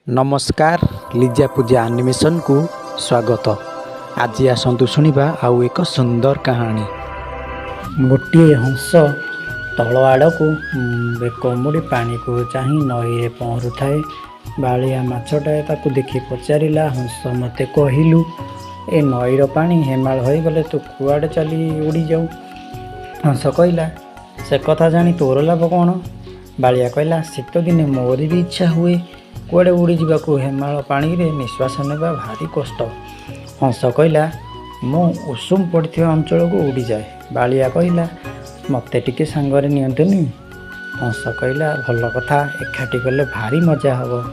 ନମସ୍କାର, ଲିଜା ପୂଜା ଆନିମେସନକୁ ସ୍ୱାଗତ। ଆଜି ଆସନ୍ତୁ ଶୁଣିବା ଆଉ ଏକ ସୁନ୍ଦର କାହାଣୀ। ଗୋଟିଏ ହଂସ ତଳ ଆଡ଼କୁ ବେକ ମୋଡ଼ି ପାଣିକୁ ଚାହିଁ ନଈରେ ପହଁରୁଥାଏ। ବାଳିଆ ମାଛଟାଏ ତାକୁ ଦେଖି ପଚାରିଲା, "ହଂସ, ମୋତେ କହିଲୁ, ଏ ନଈର ପାଣି ହେମାଳ ହୋଇଗଲେ ତୁ କୁଆଡ଼େ ଚାଲି ଉଡ଼ିଯାଉ?" ହଂସ କହିଲା, "ସେ କଥା ଜାଣି ତୋର ଲାଭ କ'ଣ?" ବାଳିଆ କହିଲା, "ଶୀତଦିନେ ମୋର ବି ଇଚ୍ଛା ହୁଏ କୁଆଡ଼େ ଉଡ଼ିଯିବାକୁ। ହେମାଳ ପାଣିରେ ନିଶ୍ୱାସ ନେବା ଭାରି କଷ୍ଟ।" ହଂସ କହିଲା, "ମୁଁ ଉଷୁମ ପଡ଼ିଥିବା ଅଞ୍ଚଳକୁ ଉଡ଼ିଯାଏ।" ବାଳିଆ କହିଲା, "ମୋତେ ଟିକେ ସାଙ୍ଗରେ ନିଅନ୍ତୁନି?" ହଂସ କହିଲା, "ଭଲ କଥା, ଏକାଠି ଗଲେ ଭାରି ମଜା ହେବ।"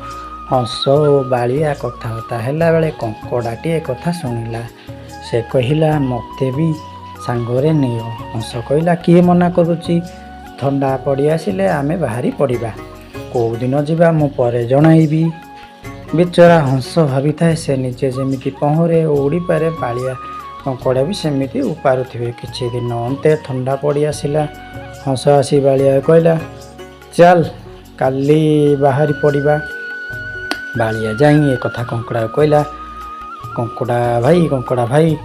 ହଂସ ଓ ବାଳିଆ କଥାବାର୍ତ୍ତା ହେଲାବେଳେ କଙ୍କଡ଼ାଟିଏ କଥା ଶୁଣିଲା। ସେ କହିଲା, "ମୋତେ ବି ସାଙ୍ଗରେ ନିଅ।" ହଂସ କହିଲା, "କିଏ ମନା କରୁଛି? ଥଣ୍ଡା ପଡ଼ି ଆସିଲେ ଆମେ ବାହାରି ପଡ଼ିବା। କୋଉଦିନ ଯିବା ମୁଁ ପରେ ଜଣାଇବି।" ବିଚରା ହଂସ ଭାବିଥାଏ, ସେ ନିଜେ ଯେମିତି ପହଁରେ ଓ ଉଡ଼ିପାରେ, ବାଳିଆ କଙ୍କଡ଼ା ବି ସେମିତି ପାରୁଥିବେ। କିଛି ଦିନ ଅନ୍ତେ ଥଣ୍ଡା ପଡ଼ି ଆସିଲା। ହଂସ ଆସି ବାଳିଆକୁ କହିଲା, "ଚାଲ, କାଲି ବାହାରି ପଡ଼ିବା।" ବାଳିଆ ଯାଇ ଏ କଥା କଙ୍କଡ଼ାକୁ କହିଲା, "କଙ୍କଡ଼ା ଭାଇ, କଙ୍କଡ଼ା ଭାଇ,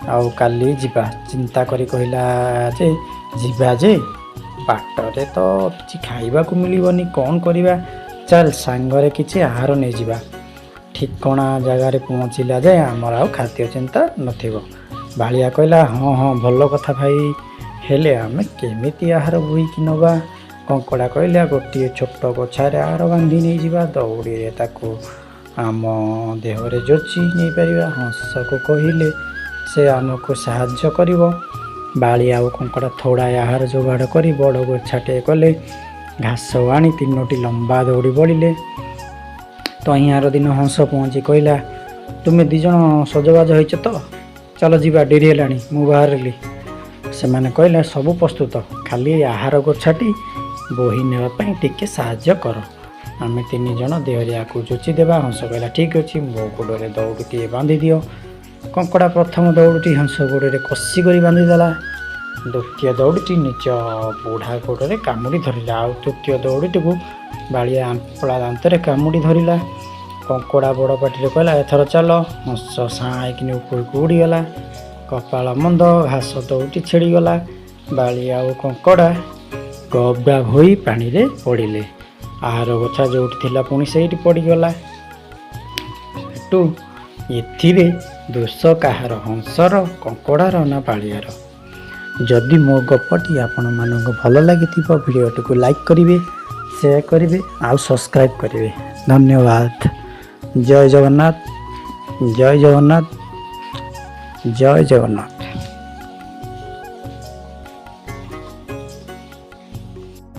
ଆଉ କାଲି ଯିବା।" ଚିନ୍ତା କରି କହିଲା ଯେ ଯିବା ଯେ, ବାଟରେ ତ କିଛି ଖାଇବାକୁ ମିଳିବନି, କ'ଣ କରିବା? ଚାଲ, ସାଙ୍ଗରେ କିଛି ଆହାର ନେଇଯିବା। ଠିକଣା ଜାଗାରେ ପହଞ୍ଚିଲା ଯାଏ ଆମର ଆଉ ଖାଦ୍ୟ ଚିନ୍ତା ନଥିବ। ବାଳିଆ କହିଲା, "ହଁ, ଭଲ କଥା ଭାଇ, ହେଲେ ଆମେ କେମିତି ଆହାର ବୋହିକି ନେବା?" କଙ୍କଡ଼ା କହିଲା, "ଗୋଟିଏ ଛୋଟ ଗୋଛାରେ ଆହାର ବାନ୍ଧି ନେଇଯିବା। ଦଉଡ଼ିରେ ତାକୁ ଆମ ଦେହରେ ଯୋଚି ନେଇପାରିବା। ହଂସକୁ କହିଲେ ସେ ଆମକୁ ସାହାଯ୍ୟ କରିବ।" ବାଳିଆ ଓ କଙ୍କଡ଼ା ଥୋଡ଼ାଏ ଆହାର ଯୋଗାଡ଼ କରି ବଡ଼ ଗୋଛାଟିଏ କଲେ। ଘାସ ଆଣି ତିନୋଟି ଲମ୍ବା ଦଉଡ଼ି ବଳିଲେ। ତହିଁ ଆର ଦିନ ହଂସ ପହଞ୍ଚି କହିଲା, "ତୁମେ ଦୁଇ ଜଣ ସଜବାଜ ହେଇଛ ତ? ଚାଲ ଯିବା, ଡେରି ହେଲାଣି, ମୁଁ ବାହାରିଲି।" ସେମାନେ କହିଲେ, "ସବୁ ପ୍ରସ୍ତୁତ, ଖାଲି ଆହାର ଗୋଛାଟି ବୋହି ନେବା ପାଇଁ ଟିକେ ସାହାଯ୍ୟ କର। ଆମେ ତିନି ଜଣ ଦେହରେ ୟାକୁ ଯୋଚି ଦେବା।" ହଂସ କହିଲା, "ଠିକ୍ ଅଛି, ମୋ ଗୋଡ଼ରେ ଦଉଡ଼ିଟିଏ ବାନ୍ଧି ଦିଅ।" କଙ୍କଡ଼ା ପ୍ରଥମ ଦଉଡ଼ିଟି ହଂସ ଗୋଡ଼ରେ କଷି କରି ବାନ୍ଧିଦେଲା। ଦ୍ୱିତୀୟ ଦଉଡ଼ିଟି ନିଜ ବୁଢ଼ା ଗୋଡ଼ରେ କାମୁଡ଼ି ଧରିଲା। ଆଉ ତୃତୀୟ ଦଉଡ଼ିଟିକୁ ବାଳିଆ ଆମ୍ପଳା ଦାନ୍ତରେ କାମୁଡ଼ି ଧରିଲା। କଙ୍କଡ଼ା ବଡ଼ ପାଟିରେ କହିଲା, "ଏଥର ଚାଲ।" ହଂସ ସାଇକିନି ଉପରକୁ ଉଡ଼ିଗଲା। କପାଳ ମନ୍ଦ, ଘାସ ଦଉଡ଼ି ଛିଡ଼ିଗଲା। ବାଳିଆ ଓ କଙ୍କଡ଼ା ଗବ୍ ହୋଇ ପାଣିରେ ପଡ଼ିଲେ। ଆହାର ଗୋଛା ଯେଉଁଠି ଥିଲା, ପୁଣି ସେଇଠି ପଡ଼ିଗଲା। ସେଠୁ ଏଥିରେ ଦୋଷ କାହାର, ହଂସର, କଙ୍କଡ଼ାର ନା ବାଳିଆର? ଯଦି ମୋ ଗପଟି ଆପଣମାନଙ୍କୁ ଭଲ ଲାଗିଥିବ, ଭିଡ଼ିଓଟିକୁ ଲାଇକ୍ କରିବେ, ସେୟାର କରିବେ ଆଉ ସବସ୍କ୍ରାଇବ୍ କରିବେ। ଧନ୍ୟବାଦ। ଜୟ ଜଗନ୍ନାଥ, ଜୟ ଜଗନ୍ନାଥ, ଜୟ ଜଗନ୍ନାଥ।